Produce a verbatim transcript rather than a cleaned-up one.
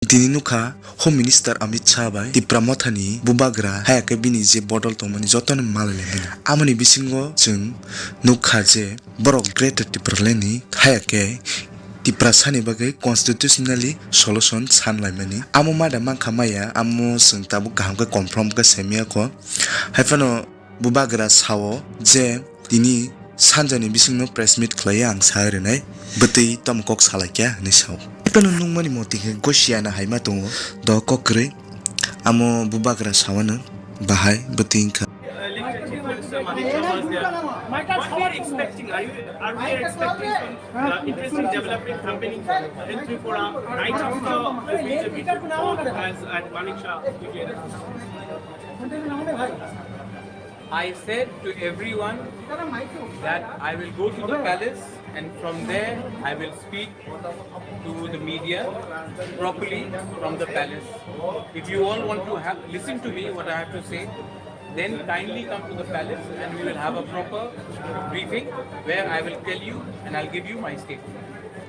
Tini nukha Home Minister Amit Shah bai Tipra Mothani bubagra haya khe bini je bodol tongmani jotono malai laimani. Amoni bisingo chwng nukha je borok Greater Tipraland ni haya khe Tiprasani bagwi constitutionally solution san laimani. Amo mada mankha maya, amo chwng tabuk kaham khe confirm khe saimaya kho. Haiphano bubagra sao je tini sanjani bisingno press meet khlaiya ang sa rinai, bwtwi tamo kok salaikya hinwi sao. Haiphano nungmani moti khe Gosiana haima tongo, do kok kwrwi amo bubagra sawano bahai bwtwi wngkha. Elected Chief Minister Manik Saha was there. What we are expecting, are you, are we expecting some, uh, interesting development happening in Tripura right after the B J P took power as, and Manik Shah became I said to everyone that I will go to the palace and from there I will speak to the media properly from the palace. If you all want to have, listen to me, what I have to say, then kindly come to the palace and we will have a proper briefing where I will tell you and I'll give you my statement.